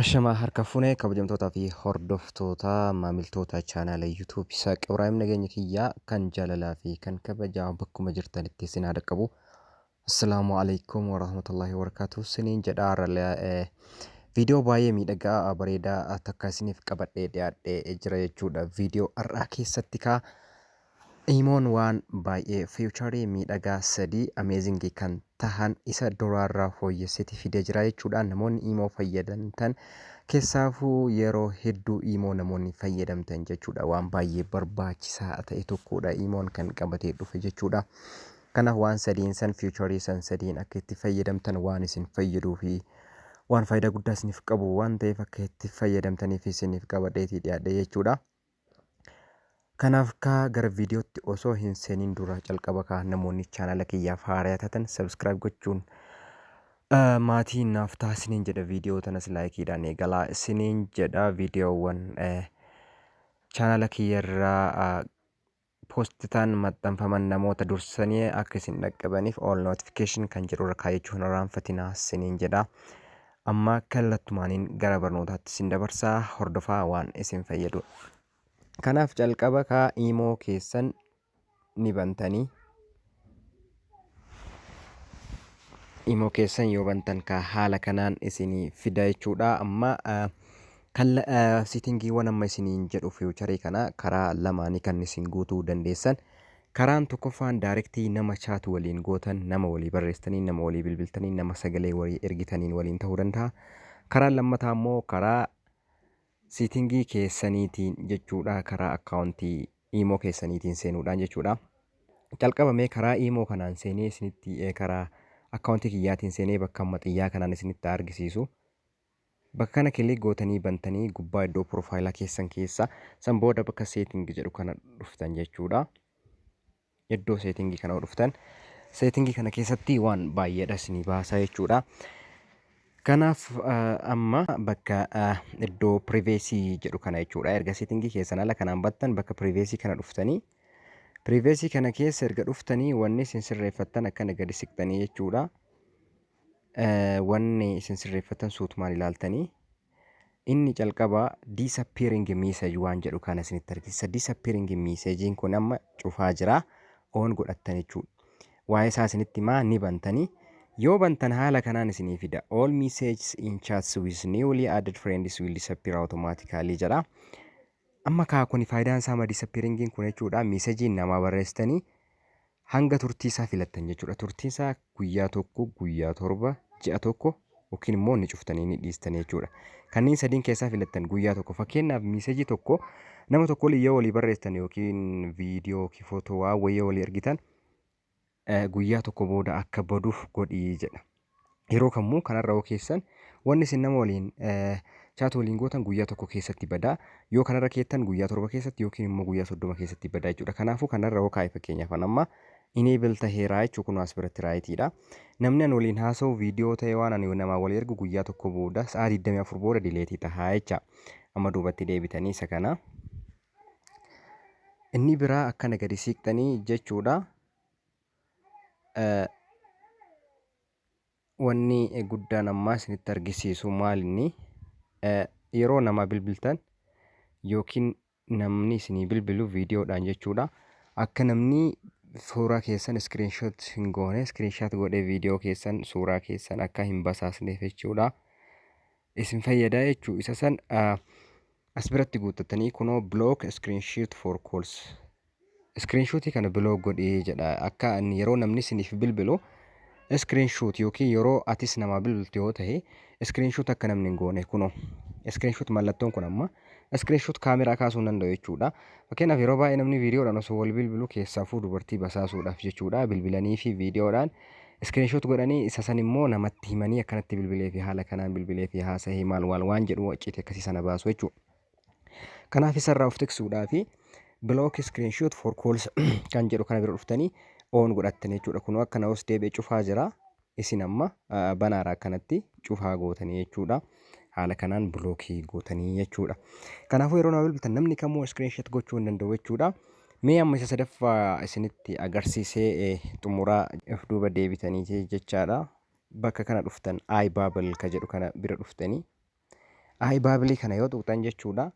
Ashamaa harka fuune, kabajamtootaa fi hordoftoota, maamiltoota chaanaala YouTube Isaaq Ibraahim, nageenya kiyyaa kan jaalalaa fi kan kabajaa bakkuma jirtanitti isin haa dhaqqabu. Assalaamu alaikum warahmatullahi wabarakatuh isiniin jedha. Har'allee viidiyoo baay'ee miidhagaa bareedaa takka isiniif qabadhee dhiyaadhee jira jechuudha. Viidiyoo har'aa keessatti kaa Imoon waan baay'ee feature miidhagaa sadii amazing kan tahan isa duraarraa fooyyesseti fidee jira jechuudha. Namoonni Imo fayyadamtan, keessaafuu yeroo hedduu Imo namoonni fayyadamtan jechuudha. Waan baay'ee barbaachisaa ta'e tokkodha Imoon kan qabatee dhufe jechuudha. Kanaaf waan sadiin san, feature san sadiin akka itti fayyadamtan waan isin fayyaduu fi waan faayidaa guddaa isiniif qabu waan ta'eef, akka itti fayyadamtaniif isiniif qabadheetii dhiyaadhe jechuudha. Kanaaf kaa gara viidiyootti osoo hin seeniin dura, calqaba kaa namoonni chaanala kiyyaaf haaraa taatan subscribe gochuun maatii naaf ta'a isiniin jedha. Viidiyoo tanas likeiidhaan eegalaa isiniin jedha. Viidiyoowwan chaanala kiyyarraa post ta'an, maxxanfaman namoota dursanii akka isin dhaqqabaniif all notification kan jedhu irra kaayyachuu hin irraanfatinaa isiniin jedha. Amma kallattumaaniin gara barnootaatti isin dabarsaa, hordofaa, waan isin fayyadu. Kanaaf calqaba kaa Imo keessan ni bantanii. Imo keessan yoo bantan kaa haala kanaan isinii fida jechuudha. Amma settingiiwwan amma isiniin jedhu feature kana karaa lamaanii kan isin guutuu dandeessan. Karaan tokkoffaan direct nama chat waliin gootan, nama walii barreessitanii, nama walii bilbiltanii, nama sagalee walii ergitaniin waliin ta'uu danda'a. Karaan lammataa immoo karaa setting keessaniitiin jechuudha. Karaa account Imo keessaniitiin seenuudhaan jechuudha. Calqabamee karaa Imo kanaan seenee isinitti, karaa account kiyyaatiin seenee bakka amma xiyyaa kanaan isinitti argisiisu. Bakka kana click gootanii bantanii, gubbaa iddoo profile keessan keessa, san booda bakka setting jedhu kana dhuftan jechuudha. Iddoo setting kana dhuftan, setting kana keessatti waan baay'eedha isinii baasaa jechuudha. Kanaaf amma bakka iddoo privacy jedhu kana jechuudha. Erga setting keessan ala kanaan battan, bakka privacy kana dhuftanii, privacy kana keessa erga dhuftanii, wanni isin sirreeffattan akkana gadi siqxanii jechuudha. Wanni isin sirreeffattan suutumaan ilaaltanii, inni calqaba disappearing message waan jedhu kana isinitti argisiisa. Disappearing messagein kun amma cufaa jira. On godhattan jechuudha. Waa'ee isaa isinitti himaa. Ni bantanii. Yoo bantan haala kanaan isinii fida. "All messages in chats with newly added friends will disappear automatically" jedha. Amma kaa kuni faayidaan isaa ma disappearingiin kun jechuudha. Messageiin namaa barreessitanii hanga turtii isaa filattan jechuudha. Turtiin isaa guyyaa 1, guyyaa 7, ji'a 1 yookiin immoo ni cuftanii ni dhiistanii jechuudha. Kanneen sadiin keessaa filattan. Guyyaa 1, fakkeenyaaf, message tokko nama tokko waliin yoo walii barreessitan yookiin viidiyoo yookiin footoo waa wayii yoo walii ergitan, guyyaa 1 booda akka baduuf godhii jedha. Yeroo kamuu kanarra yoo keessan, wanni isin nama waliin chat waliin gootan guyyaa 1 keessatti badaa. Yoo kanarra keettan guyyaa 7 keessatti yookiin immoo guyyaa 30 keessatti badaa jechuudha. Kanaafuu kanarra yoo kaa'e, fakkeenyaaf amma enable taheeraa jechuu, kun as biratti rightiidha. Namni ani waliin haasa'u, viidiyoo ta'e, waan ani namaa walii ergu guyyaa 1 booda, sa'a 24 booda delete tahaa jecha. Amma duubatti deebitanii isa kana. Inni biraa akkana gadi siqxanii jechuudha. Wanni guddaan ammaa isinitti argisiisu maal inni, yeroo namaa bilbiltan yookiin namni isinii bilbilu viidiyoodhaan jechuudha. Akka namni suuraa keessan screenshot hin goone, screenshot godhee viidiyoo keessan, suuraa keessan akka hin basaasneef jechuudha. Isin fayyada jechuu. Isa san as biratti guuttattanii, kunoo "block screenshot for calls", screenshotii kana block godhee jedha. Akka inni yeroo namni isiniif bilbilu screenshot yookiin yeroo atis namaa bilbiltu yoo ta'e screenshot akka namni hin goone. Kunoo screenshot mallattoon kun amma screenshot kaameraa kaasuu hin danda'u jechuudha. Fakkeenyaaf, yeroo baay'ee namni viidiyoodhaan osoo wal bilbilu, keessaafuu dubartii basaasuudhaaf jechuudha, bilbilanii fi viidiyoodhaan screenshot godhanii, isa san immoo namatti himanii, akkanatti bilbilee fi haala kanaan bilbilee fi haasa'ee maal maal waan jedhu waciiti akkasii sana baasu jechuudha. Kanaaf isarraa of tiksuudhaa fi "block screenshot for calls" kan jedhu kana bira dhuftanii on godhattan jechuudha. Kunoo akkana os deebi'ee cufaa jira. Isin amma banaara, akkanatti cufaa gootanii jechuudha. Haala kanaan block gootanii jechuudha. Kanaafuu yeroo nama bilbiltan namni kamuu screenshot gochuu hin danda'u jechuudha. Mee amma isa sadaffaa isinitti agarsiisee xumuraa, of duuba deebitanii jechaadha. Bakka kana dhuftan, iBubble ka jedhu kana bira dhuftanii, I bubble kana yoo tuqxan jechuudha,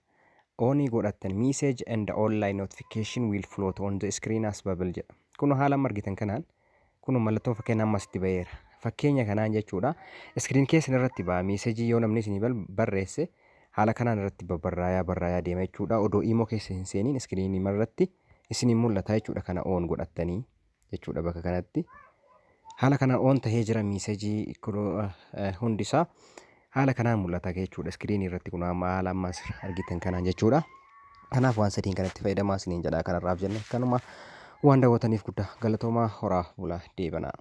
on godhattan, "Message and online notification will float on the screen as bubble" jedha. Kun haala amma argitan kanaan kun mallattoo fakkeenya ammas itti ba'eera. Fakkeenya kanaan jechuudha, screen keessan irratti ba'a. Message yoo namni isinii barreesse haala kanaan irratti babbarraayaa barraayaa deema jechuudha. Odoo imo keessa hin seeniin screen irratti isinii mul'ata jechuudha, kana on godhattanii jechuudha bakka kanatti. Haala kanaan on tahee jira, message hundisaa haala kanaan mul'ata jechuudha screen irratti, kun amma haala ammas argitan kanaan jechuudha. Kanaaf waan sadiin kanatti fayyadamaa isiniin jedha. Kanarraaf jenne kanuma. Waan daawwataniif guddaa galatoomaa, horaa bulaa, deebanaa.